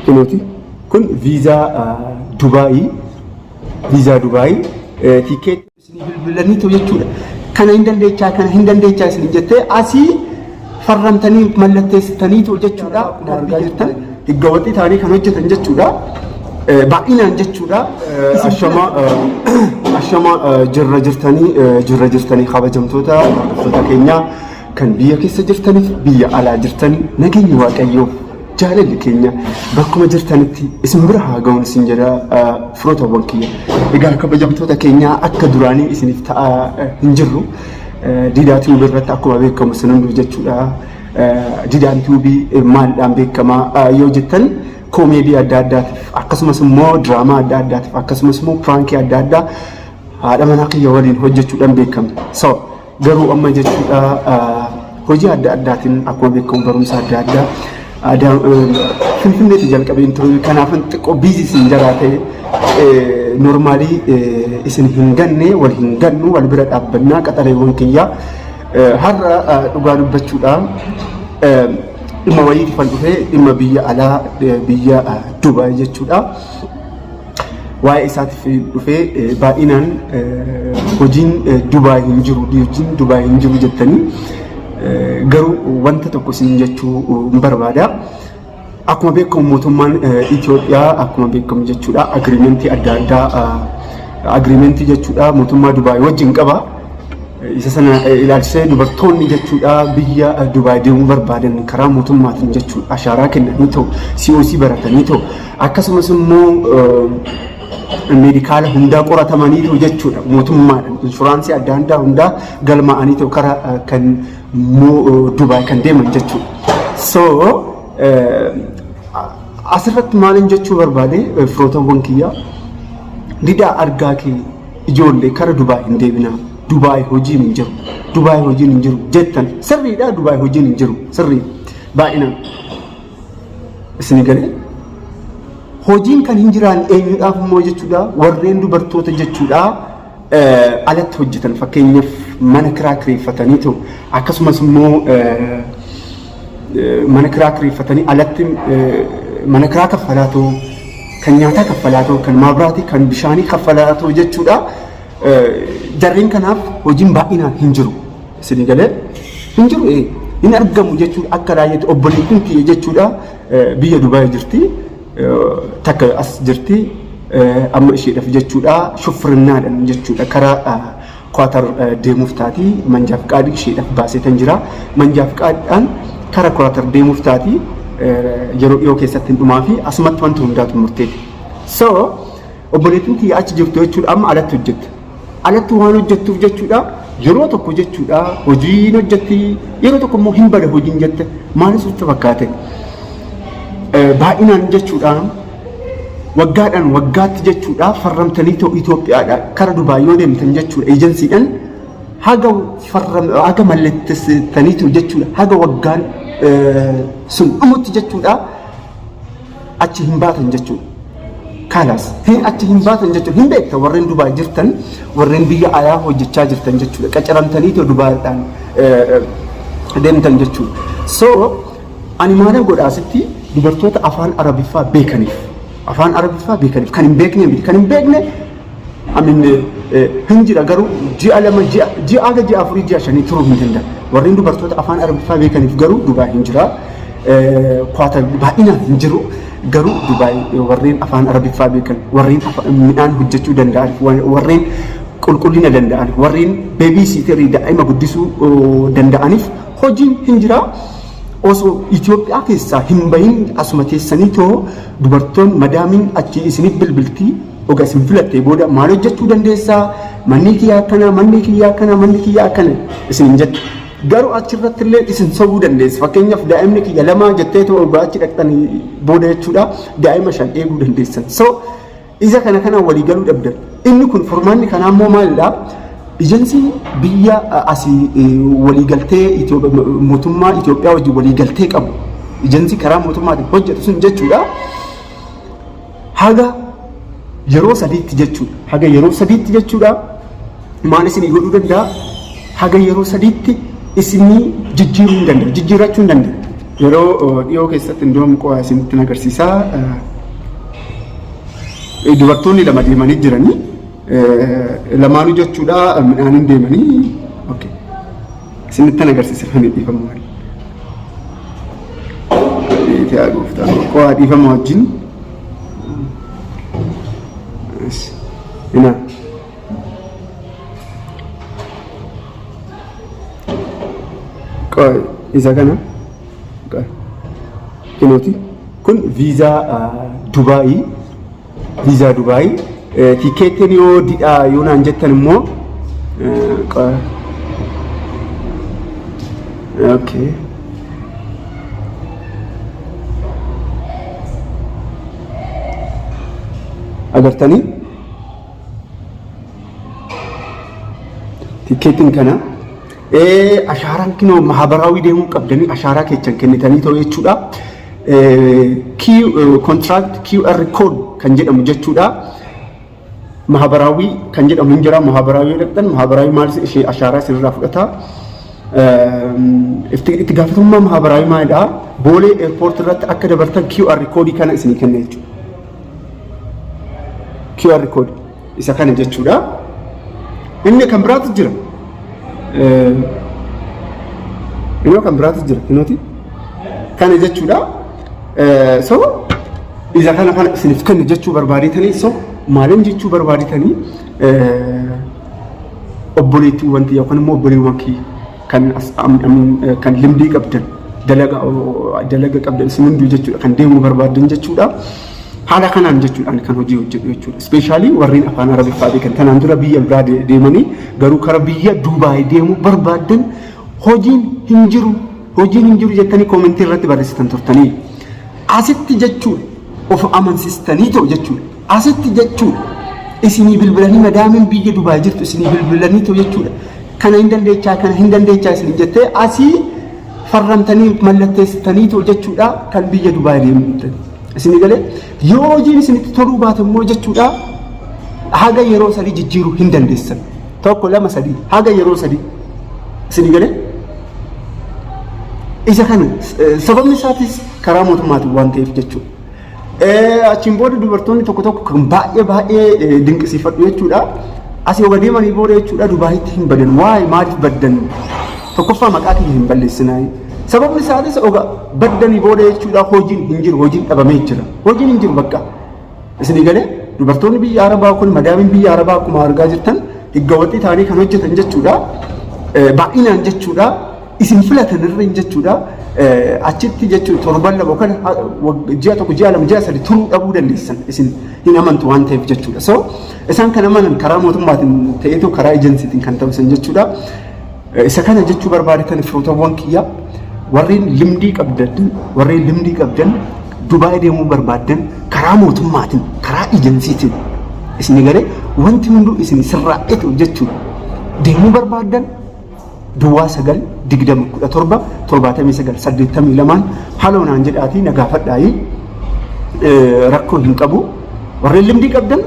Kunooti kun viizaa Dubaayii, viizaa Dubaayii tiikeetii isinii bilbilanii ta'u jechuudha. Kana hin dandeechaa, kana hin dandeechaa isin jettee asii farramtanii mallatteessitanii ta'u jechuudha. Akkuma argaa jirtan higgawaxii ta'anii kan hojjetan jechuudha. Baay'inaan jechuudha. Ashama ashama, jirra jirtanii, jirra jirtanii, kabajamtoota hordoftoota keenyaa kan biyya keessa jirtaniif biyya alaa jirtan, nageenyi Waaqayyoof jaalalli keenya bakkuma jirtanitti isin bira haa ga'uun isin jedha, firootawwan kiyya. Egaa kabajamtoota keenyaa, akka duraanii isiniif ta'aa hin jirru. Diidaa Tube irratti akkuma beekamu isin hunduu jechuudha. Diidaan Tube maalidhaan beekama yoo jettan, koomeedii adda addaatiif, akkasumas immoo diraamaa adda addaatiif, akkasumas immoo prankii adda addaa haadha manaa kiyya waliin hojjechuudhaan beekamna. So garuu amma jechuudha hojii adda addaatiin, akkuma beekamu barumsa adda addaa Finfinneetti jalqabeen ture. Kanaaf xiqqoo busy isin jalaa ta'e. Normally isin hin ganne, wal hin gannu, wal bira dhaabbannaa, qaxaleewwan kiyyaa. Har'a dhugaa dubbachuudhaan dhimma wayiitiif kan dhufe, dhimma biyya alaa, biyya Dubaay jechuudha. Waa'ee isaatiif dhufee. Baay'inaan hojiin Dubaay hin jiru, hojiin Dubaay hin jiru jettanii, garuu wanta tokko isin jechuu hin barbaada. Akkuma beekamu mootummaan Itoophiyaa, akkuma beekamu jechuudha, agreementii adda addaa, agreementii jechuudha, mootummaa Dubaay wajjin qaba. Isa sana ilaalchisee dubartoonni jechuudha biyya Dubaay deemuu barbaadan karaa mootummaatiin jechuudha ashaaraa kennanii ta'u, COC baratanii ta'u, akkasumas immoo medical hundaa qoratamanii ta'u jechuudha, mootummaadhaan insurance adda addaa hundaa galmaa'anii ta'u karaa kan Dubaay kan deeman jechuudha. So asirratti maalin jechuu barbaade, firootawwan kiyyaa, didaa argaa kee ijoollee kara Dubaay hin deebinaa. Dubaay hojiin hin jiru. Dubaay hojiin hin jiru jettan, sirriidha. Dubaay hojiin hin jiru sirrii baay'inaan. Isin galee, hojiin kan hin jiraan eenyudhaaf immoo jechuudha? Warreen dubartoota jechuudha alatti hojjetan, fakkeenyaaf mana kiraa kireeffatanii ta'u, akkasumas immoo mana kiraa kireeffatanii alatti mana kiraa kaffalaa ta'u, kan nyaataa kaffalaa ta'u, kan maabiraatii, kan bishaanii kaffalaa ta'u jechuudha. Jarreen kanaaf hojiin baay'inaan hin jiru. Isin galee, hin jiru, hin argamu jechuudha. Akka raayyeetti obboleettiin kiyya jechuudha biyya Dubaay jirti. Takka as jirti. Amma isheedhaaf jechuudha shufrinnaadhaan jechuudha karaa Kwaatar deemuuf taati. Manjaa fiqaadii isheedhaaf baaseetan jira. Manjaa fiqaadhaan karaa Kwaatar deemuuf taati. Yeroo dhiyoo keessatti hin dhumaa fi asumatti wanti hundaatu murteeti. So obboleettiin kiyya achi jirtu jechuudha amma alatti hojjetta. Alatti waan hojjettuuf jechuudha yeroo tokko jechuudha hojiin hojjetti, yeroo tokko immoo hin bada hojiin jette. Maalis sitti fakkaate, baay'inaan jechuudha waggaadhaan waggaatti jechuudha farramtanii ta'u Itoophiyaadha kara Dubaay yoo deemtan jechuudha, ejensiidhaan haga farram haga mallatteessitanii ta'u jechuudha, haga waggaan sun dhumutti jechuudha achi hin baatan jechuudha. Kalaas hin achi hin baatan jechuudha. Hin beekta, warreen Dubaay jirtan, warreen biyya alaa hojjechaa jirtan jechuudha. Qacaramtanii ta'u Dubaayidhaan deemtan jechuudha. So ani maala godha asitti? Dubartoota afaan Arabiffaa beekaniif, afaan Arabiffaa beekaniif, kan hin beekne miti. Kan hin beekne amin hin jira, garuu ji'a 2, ji'a haga ji'a 4, ji'a 5 turuu hin danda'a. Warreen dubartoota afaan Arabiffaa beekaniif garuu Dubaay hin jira. Kwaatar baay'inaan hin jiru. Garuu Dubaay warreen afaan Arabiffaa beekan, warreen midhaan hojjechuu danda'an, warreen qulqullina danda'an, warreen baby sitterii daa'ima guddisuu danda'aniif hojiin hin jira. Osoo Itoophiyaa keessaa hin bahin asuma teessanii too dubartoon madaamiin achi isiniif bilbiltii. Oga isin filattee booda maal hojjechuu dandeessaa? Manni kiyyaa akkana, manni kiyyaa akkana, manni kiyyaa akkana isin hin jettu. Garuu achirratti illee isin sobuu dandeessi. Fakkeenyaaf daa'imni kiyya lama jettee too ogaa achi dhaqxanii booda jechuudha daa'ima shan eeguu dandeessan. So isa kana kana walii galuu dhabdan. Inni kun furmaanni kanaa immoo maalidha? Ejensiin biyya asii waliigaltee mootummaa Itoophiyaa wajjin waliigaltee qabu. Ejensii karaa mootummaatiin hojjetu sun jechuudha. Haga yeroo sadiitti jechuudha. Haga yeroo sadiitti jechuudha. Maal isinii godhuu danda'a? Haga yeroo sadiitti isinii jijjiiruu hin danda'a. Jijjiirrachuu hin danda'a. Yeroo dhiyoo keessatti indoom qo'aa isinitti agarsiisaa. Dubartoonni lama deemanii jiranii. Lamaanuu jechuudha midhaaniin deemanii. Okay. Isinitti agarsiisa kan dhiifamu malee. Yaa gooftaa qo'aa dhiifama wajjin. Ina. Qo'aa isa kana. Kunooti. Kun viizaa Dubaayii. Viizaa Dubaayii. Tikeettiin yoo didhaa yoo naan jettan immoo okay. Agartanii tikeettiin kana ashaaraan kinoo mahabaraawii deemuu qabdanii ashaaraa keessan kennitanii ta'u jechuudha. Contract QR code kan jedhamu jechuudha. Mahabaraawii kan jedhamu hin jira. Mahabaraawii dhaqxan mahabaraawii maal ishee ashaaraa isinirraa fudhata. Itti gaafatamummaa mahabaraawii maalidha? Boolee airport irratti akka dabartan QR code kana isinii kenna jechuudha. QR code isa kana jechuudha. Inni kan biraatu jira. Inni kan biraatu jira. Kunooti. Kana jechuudha. So isa kana kana isiniif kennu jechuu barbaadetanii, so maaliin jechuu barbaadetanii, obboleettiiwwan kiyya yookaan immoo obboleewwan kiyya kan kan limdii qabdan, dalaga qabdan, isin hunduu jechuudha, kan deemuu barbaadan jechuudha. Haala kanaan jechuudhaan kan hojii hojjedhu jechuudha. Especially warreen afaan Arabiffaa beekan, tanaan dura biyya biraa deemanii garuu kara biyya Duubaay deemuu barbaadan, hojiin hin jiru, hojiin hin jiru jettanii comment irratti barreessitan turtanii. Asitti jechuudha of amansiistanii ta'u jechuudha. Asitti jechuudha isinii bilbilanii, madaamiin biyya Dubaay jirtu isinii bilbilanii ta'u jechuudha. Kana hin dandeechaa, kana hin dandeechaa isinii jettee asii farramtanii mallatteessitanii ta'u jechuudha kan biyya Dubaay deemtan. Isinii galee? Yoo hojiin isinitti toluu baate immoo jechuudha haga yeroo 3 jijjiiruu hin dandeessan. Tokko, lama, sadii, haga yeroo 3. Isinii galee? Isa kana sababni isaatis karaa mootummaatiin waan ta'eef jechuudha. Achiin booda dubartoonni tokko tokko kan baay'ee baay'ee dinqisiifadhu jechuudha. Asii oga deemanii booda jechuudha Dubaayitti hin badan. Waa'ee maaliif baddan? Tokkoffaa maqaa kiyya hin balleessinaa. Sababni isaatis oga baddanii booda jechuudha hojiin hin jiru, hojiin dhabamee jira. Hojiin hin jiru bakka. Isinii galee? Dubartoonni biyya Arabaa kun, madaamiin biyya Arabaa akkuma argaa jirtan higgawaxii ta'anii kan hojjetan jechuudha. Baay'inaan jechuudha. Isin filatan irra jechuudha. Achitti jechuudha torban 2 yookaan ji'a 1, ji'a 2, ji'a 3 turuu dhabuu dandeessan, isin hin amantu waan ta'eef jechuudha. So isaan kan amanan karaa mootummaatiin ta'eetu karaa ejensiitiin kan ta'u isin jechuudha. Isa kana jechuu barbaadetan, firootawwan kiyya warreen limdii qabdan, warreen limdii qabdan, Dubaay deemuu barbaaddan, karaa mootummaatiin, karaa ejensiitiin, isin galee, wanti hunduu isin sirraa'etu jechuudha. Deemuu barbaaddan 09 20 17 79 82 haloo naan jedhaatii na gaafadhaayii, rakkoo hin qabu. Warreen limdii qabdan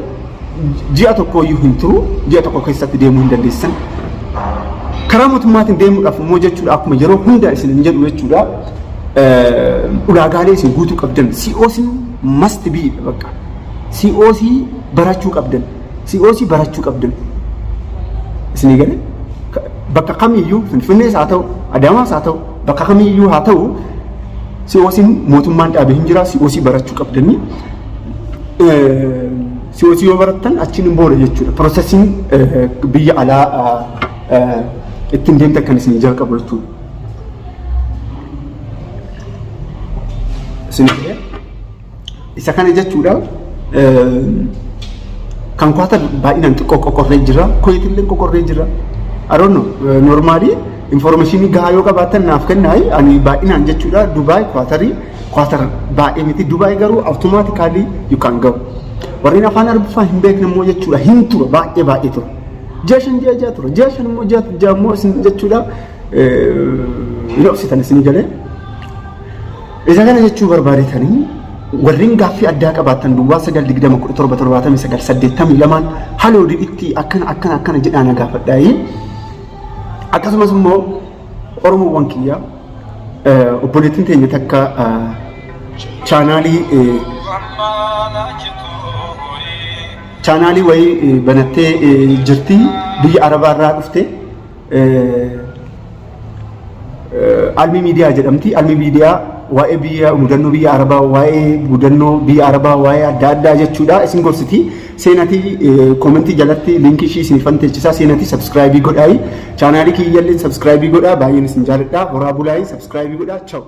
ji'a 1 iyyuu hin turu, ji'a 1 keessatti deemuu hin dandeessan. Karaa mootummaatiin deemuudhaaf immoo jechuudha akkuma yeroo hunda isin hin jedhu jechuudha, ulaagaalee isin guutuu qabdan, COC must be bakka COC barachuu qabdan, COC barachuu qabdan. Isinii galee? Bakka kamiyyuu, Finfinnees haa ta'u, Adaamaas haa ta'u, bakka kamiyyuu haa ta'u, COC'n mootummaan dhaabe hin jira, COC barachuu qabdanii. COC yoo barattan achiin hin booda jechuudha. Processiin biyya alaa ittiin deemtan kan isin jalqabu jechuudha. Isin isa kana jechuudha. Kan Kwaatar baay'inaan xiqqoo qoqqorree jira. Kuweetillee qoqqorree jira. I don't know. Normally information gahaa yoo qabaattan naaf kennaa. Ani baay'inaan jechuudha Dubaay, Kwaatarii, Kwaatar baay'ee miti. Dubaay garuu automatically you can go. Warreen afaan Arabiffaa hin beekne immoo jechuudha hin tura, baay'ee baay'ee tura. Ji'a 5, ji'a 6 tura. Ji'a 5 immoo ji'a 6 immoo isin jechuudha hin obsitan, isinii galee. Isa kana jechuu barbaadetanii, warreen gaaffii addaa qabaattan 09 20 17 79 82 haloo didhitti akkana akkana akkana jedhaa na gaafadhaayi. Akkasumas immoo Oromoowwan kiyya Obboleettiin teenya takka chaanaalii chaanaalii wayii banattee jirti biyya Arabaa irraa dhufte. Almii Miidiyaa jedhamti. Almii Miidiyaa waa'ee biyya mudannoo biyya Arabaa, waa'ee mudannoo biyya Arabaa, waa'ee adda addaa jechuudha isin gorsiti. Seenatii koomentii jalatti liinkii ishii isinifan teechisaa seenatii sabskraayibii godhaayi. Chaanaalii kiyyallee sabskraayibii godhaa baay'een isin jaaladha. Horaa bulaayi sabskraayibii godhaa. Chaw.